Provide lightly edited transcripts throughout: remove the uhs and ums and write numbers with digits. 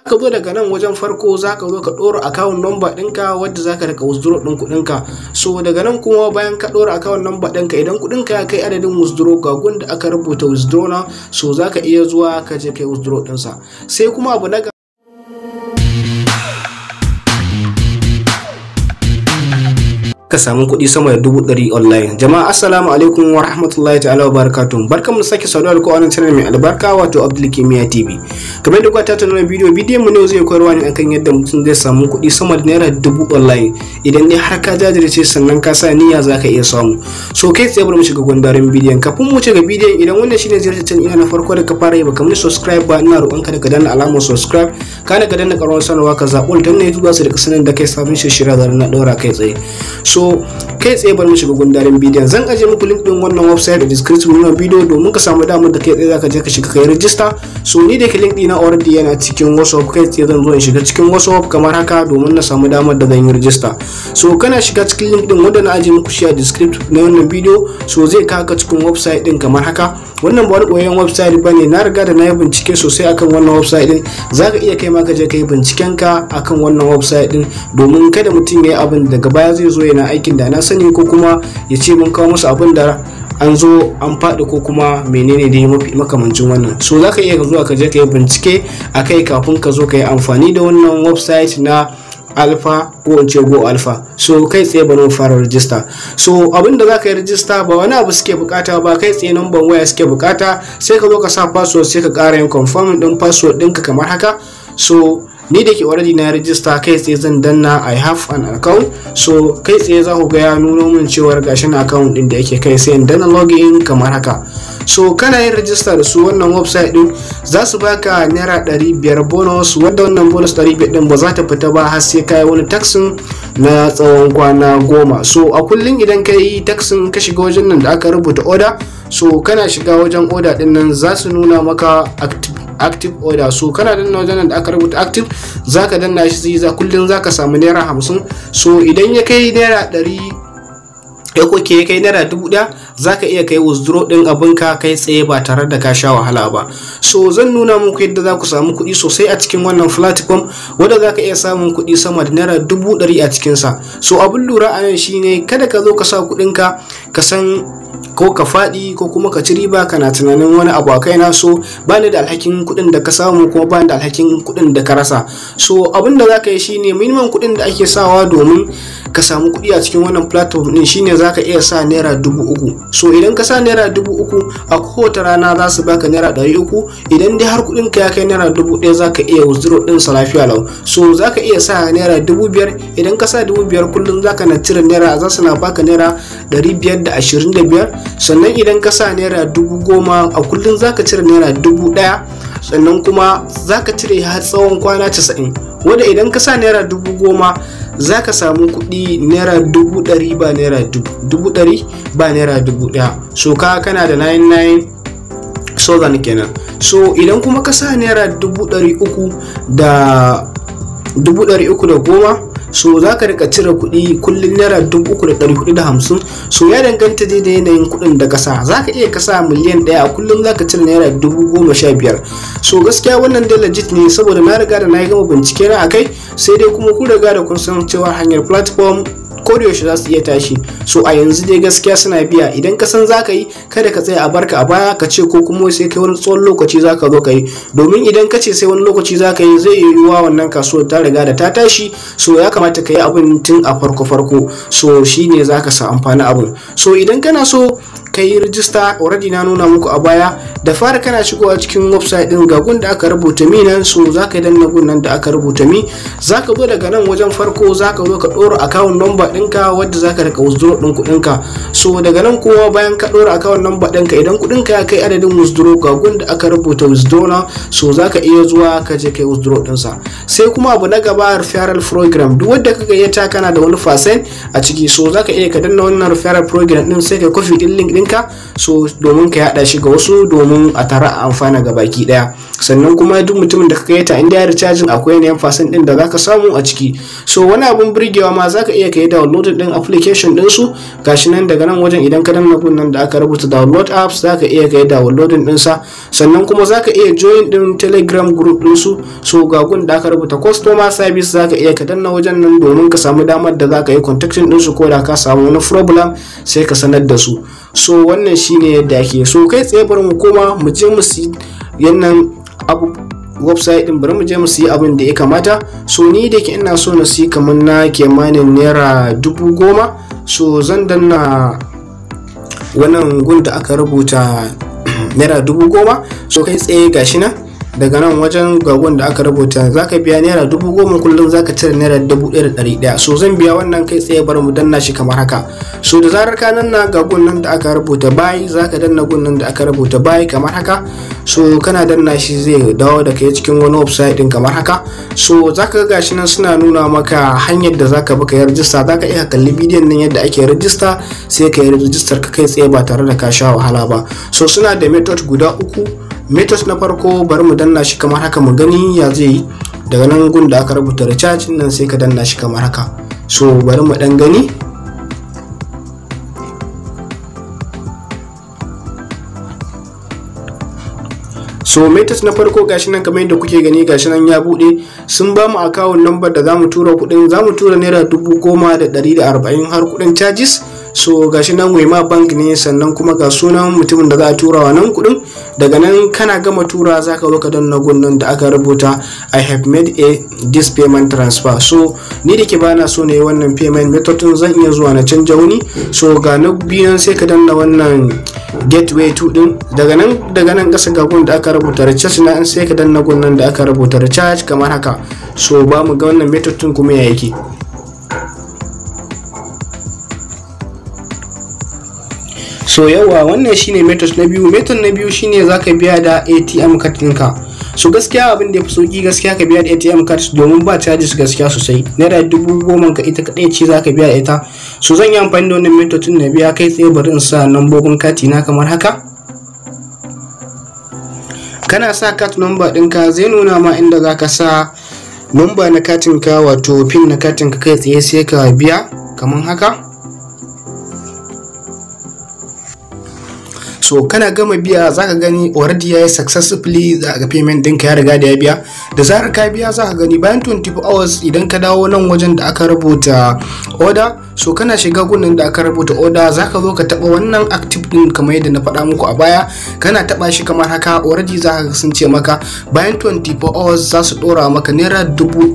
Ka zo daga nan wajen farko, za ka zo ka ɗora account number ɗinka wadda za ka rika withdraw ɗin kuɗinka. So daga nan kuma, bayan ka ɗora account number ɗinka, idan kuɗinka ya kai adadin withdraw, ga gun da aka rubuta "withdraw" na. So za ka iya zuwa ka je kai withdraw ɗinsa. Sai kuma abu na ka samu kuɗi sama da 100,000 online. Jama'a, assalamu alaikum wa rahmatullahi ta'ala wa barakatuh. Barkamu da sake saduwa da ku a wannan channel mai albarka, wato Abdul Kimiyya TV. Kamar yadda kuka tattauna bidiyo, bidiyon mu ne zai koyarwa ne akan yadda mutum zai samu kuɗi sama da ₦1000 online. Idan dai har ka jajirce sannan ka sa niyya, zaka iya samu. So kai tsaye bari mu shiga gundarin bidiyon. Kafin mu shiga bidiyon, idan wannan shine ziyartar channel ina na farko da ka fara yi, baka mun subscribe ba, ina roƙonka da ka danna alamar subscribe, kana ka danna ƙararrawar sanarwa, ka zaɓi don ne YouTube za su rika sanar da kai sabon shirye-shirye da na ɗora kai tsaye. So kai tsaye bari mu shiga gundarin bidiyon. Zan aje muku link din wannan website da description na bidiyo domin ka samu damar da kai tsaye zaka je ka shiga kai register. So ni da ke link dina already yana cikin WhatsApp, kai tsaye zan zo in shiga cikin WhatsApp kamar haka domin na samu damar da zan yi register. So kana shiga cikin link din wanda na aje muku shi a description na wannan bidiyo, so zai kawo ka cikin website din kamar haka. Wannan ba wani koyon website bane, na riga da na yi bincike sosai akan wannan website din. Zaka iya kai ma ka je ka yi binciken ka akan wannan website din, domin kada mutum ya yi abin daga baya zai zo yana aikin da na sani, ko kuma ya ce mun kawo musu abin da an zo an faɗi, ko kuma menene dai mafi makamancin wannan. So za ka iya zuwa ka je ka yi bincike a kai kafin ka zo ka yi amfani da wannan website na Alpha, ko in ce Go Alpha. So kai tsaye bari mu fara register. So abinda za ka yi register, ba wani abu suke bukata ba, kai tsaye number waya suke bukata. Sai ka zo ka sa password, sai ka ƙara yin confirm din password ɗinka kamar haka. So ni da ke already na register, kai tsaye zan danna "I have an account". So kai tsaye za ku ga ya nuno min cewar gashi na account din da yake kai, sai in danna login kamar haka. So kana yin register da su wannan website din, za su baka ₦500 bonus, wanda wannan bonus 500 din ba za ta fita ba har sai ka yi wani task na tsawon kwana 10. So a kullum idan ka yi task, ka shiga wajen nan da aka rubuta "order". So kana shiga wajen order din nan, za su nuna maka active order. So kana danna wajen nan da aka rubuta "active", zaka danna shi, za kullum zaka samu ₦50. So idan ya kai ₦100 ya koke, ya kai ₦1,000, zaka iya kai withdraw din abinka kai tsaye ba tare da ka sha wahala ba. So zan nuna muku yadda za ku samu kuɗi sosai a cikin wannan platform, wanda za ka iya samun kuɗi sama da ₦100,000 a cikinsa. So abin lura a nan shine, kada ka zo ka sa kuɗinka, ka san ko ka faɗi ko kuma ka ci riba, kana tunanin wani abu a kaina. So ba ni da alhakin kuɗin da ka samu, kuma ba ni da alhakin kuɗin da ka rasa. So abin da za ka yi shine, minimum kuɗin da ake sawa domin ka samu kuɗi a cikin wannan platform ɗin shine za ka iya sa ₦3,000. So idan ka sa ₦3,000, a kowace rana za su baka ₦300. Idan dai har kuɗin ka ya kai ₦1,000, za ka iya withdraw ɗin sa lafiya lau. So za ka iya sa ₦5,000. Idan ka sa 5,000, kullum za ka na cire naira, za su na baka ₦525. Sannan idan ka sa ₦10,000, a kullum za ka cire ₦1,000, sannan kuma za ka cire har tsawon kwana 90, wanda idan ka sa ₦10,000, za ka samu kuɗi ₦100,000 ba ₦100,000 ba ₦1,000. So ka kana da 99 thousand kenan. So idan kuma ka sa ₦300,000 da 310,000, so za ka rika cire kuɗi kullum ₦3,450. So ya danganta dai da yanayin kuɗin da kasa. Za ka iya kasa miliyan 1, a kullum za ka cire ₦15,000. So gaskiya wannan dai legit ne, saboda na riga da na yi gama bincike na akai. Sai dai kuma kun riga da kun san cewa hanyar platform ko da yaushe za su iya tashi. So a yanzu dai gaskiya suna biya. Idan ka san za ka yi, kada ka tsaya a barka a baya, ka ce ko kuma sai kai wani tsawon lokaci za ka zo ka yi, domin idan ka ce sai wani lokaci za ka yi, zai iya yiwuwa wannan kasuwar ta riga da ta tashi. So ya kamata ka yi abin tun a farko farko, so shine za ka sa amfani abin. So idan kana so ka yi rijista, already na nuna muku a baya. Da fara kana shigowa cikin website din, ga gun da aka rubuta "me" nan. So za ka danna gun nan da aka rubuta "me". Za ka zo daga nan wajen farko, za ka zo ka ɗora account number ɗinka wadda za ka rika withdraw ɗin kuɗinka. So daga nan kuma, bayan ka ɗora account number ɗinka, idan kuɗinka ya kai adadin withdraw, ga gun da aka rubuta "withdraw" na. So za ka iya zuwa ka je kai withdraw ɗinsa. Sai kuma abu na gaba, referral program. Duk wanda ka gayyata, kana da wani percent a ciki. So za ka iya ka danna wannan referral program ɗin, sai ka copy ɗin link ɗinka. ɗinka, so domin ka yaɗa shi ga wasu domin a tare a amfana ga baki ɗaya. Sannan kuma duk mutumin da ka gayyata inda ya recharging akwai yanayin percent ɗin da zaka samu a ciki. So wani abun burgewa ma zaka iya kai download ɗin application ɗin su, gashi nan daga nan wajen idan ka danna gun nan da aka rubuta download apps zaka iya kai downloading ɗin sa. Sannan kuma zaka iya join ɗin Telegram group ɗin su. So ga gun da aka rubuta customer service zaka iya ka danna wajen nan domin ka samu damar da zaka yi contacting ɗin su ko da ka samu wani problem sai ka sanar da su. So wannan shine yadda ake. So kai tsaye bari mu koma mu je mu si yannan abu website din, bari mu je mu siyi abin da ya kamata. So ni da ke ina so na siyi kamar na kimanin naira 10,000. So zan danna wannan gun da aka rubuta naira 10,000. So kai tsaye gashi nan daga nan wajen gagon da aka rubuta zaka biya naira 10,000 kullum, zaka cire naira 1,100. So zan biya wannan kai tsaye, bari mu danna shi kamar haka. So da zarar ka danna gagon nan da aka rubuta buy, zaka danna gun nan da aka rubuta buy kamar haka. So kana danna shi zai dawo da kai cikin wani website din kamar haka. So zaka ga gashi nan suna nuna maka hanyar da zaka bi ka yi rajista. Zaka iya kalli bidiyon nan yadda ake rajista sai ka yi rajistar ka kai tsaye ba tare da ka sha wahala ba. So suna da method guda uku. Method na farko bari mu danna shi kamar haka mu gani ya zai yi. Daga nan gun da aka rubuta recharge nan sai ka danna shi kamar haka. So bari mu dan gani. So method na farko gashi nan kamar yadda kuke gani gashi nan ya bude, sun ba mu account number da zamu tura kudin, zamu tura naira 10,140 har kudin charges. So gashi nan Wema Bank ne, sannan kuma ga sunan mutumin da za a tura wannan kudin. Daga nan kana gama tura zaka zo ka danna gun nan da aka rubuta I have made a this payment transfer. So ni da ke bana so ne wannan payment method din, zan iya zuwa na canja wani. So ga na biyan sai ka danna wannan gateway 2 din. Daga nan kasa ga gun da aka rubuta recharge na, sai ka danna gun nan da aka rubuta recharge kamar haka. So ba mu ga wannan method din kuma ya yake. So yawa wannan shine method na biyu. Method na biyu shine zaka biya da ATM card ɗinka. So gaskiya abin da yafi sauki gaskiya ka biya da ATM card domin ba charges gaskiya sosai. Naira 10,000 ka ita kadai ce zaka biya da ita. So zan yi amfani da wannan method din na biya kai tsaye. Bari in sa lambobin kati na kamar haka. Kana sa card number ɗinka zai nuna ma inda zaka sa number na katin ka, wato pin na katin ka kai tsaye sai ka biya kamar haka. So kana gama biya zaka gani already yayi successfully, zaka payment ɗinka ya riga da ya biya. Da zarar ka biya zaka gani bayan 24 hours idan ka dawo nan wajen da aka rubuta order. So kana shiga gurin da aka rubuta order zaka zo ka taba wannan active din kamar yadda na faɗa muku a baya. Kana taba shi kamar haka already zaka ga sun ce maka bayan 24 hours za su dora maka naira 1,000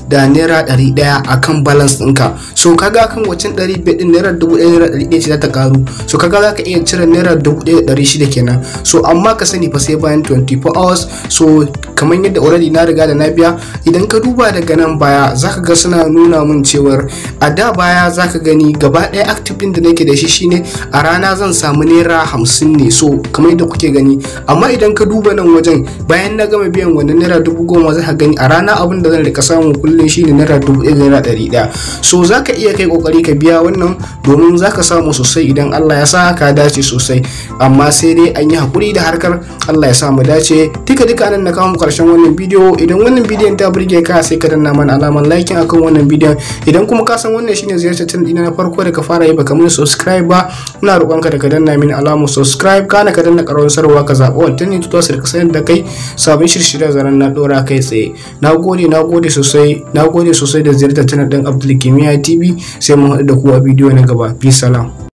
da naira 100 akan balance ɗinka. So kaga kan wancan 500 din naira 1,000 naira 100 ce za ta karu. So kaga zaka iya cire naira 1,600 kenan. So amma ka sani fa sai bayan 24 hours. So kamar yadda already na riga da na biya, idan ka duba daga nan baya zaka ga suna nuna mun cewar a da baya zaka gani gaba ɗaya active din da nake da shi shine a rana zan samu naira 50 ne. So kamar yadda kuke gani, amma idan ka duba nan wajen bayan na gama biyan wannan naira 10,000 zaka gani a rana abin da zan rika samu kullum shine naira 1,000 naira 100. So zaka iya kai kokari ka biya wannan domin zaka samu sosai idan Allah ya sa ka dace sosai. Amma sai dai an yi hakuri da harkar, Allah ya sa mu dace. Duka duka nan na kawo mu karshen wannan bidiyo. Idan wannan bidiyon ta burge ka sai ka danna mana alamar liking akan wannan bidiyon. Idan kuma ka san wannan shine ziyartar channel ɗina na farko da ka fara yi baka mun subscribe ba, ina roƙon ka da ka danna mini alamar subscribe, kana ka danna ƙararrawar sarwa ka zaɓi wannan ne tuto sai ka sanar da kai sabon shirye-shirye zaran na ɗora kai tsaye. Nagode sosai, nagode sosai da ziyartar channel ɗin Abdul Kimiyya TV. Sai mun haɗu da ku a bidiyo na gaba. Bi salam.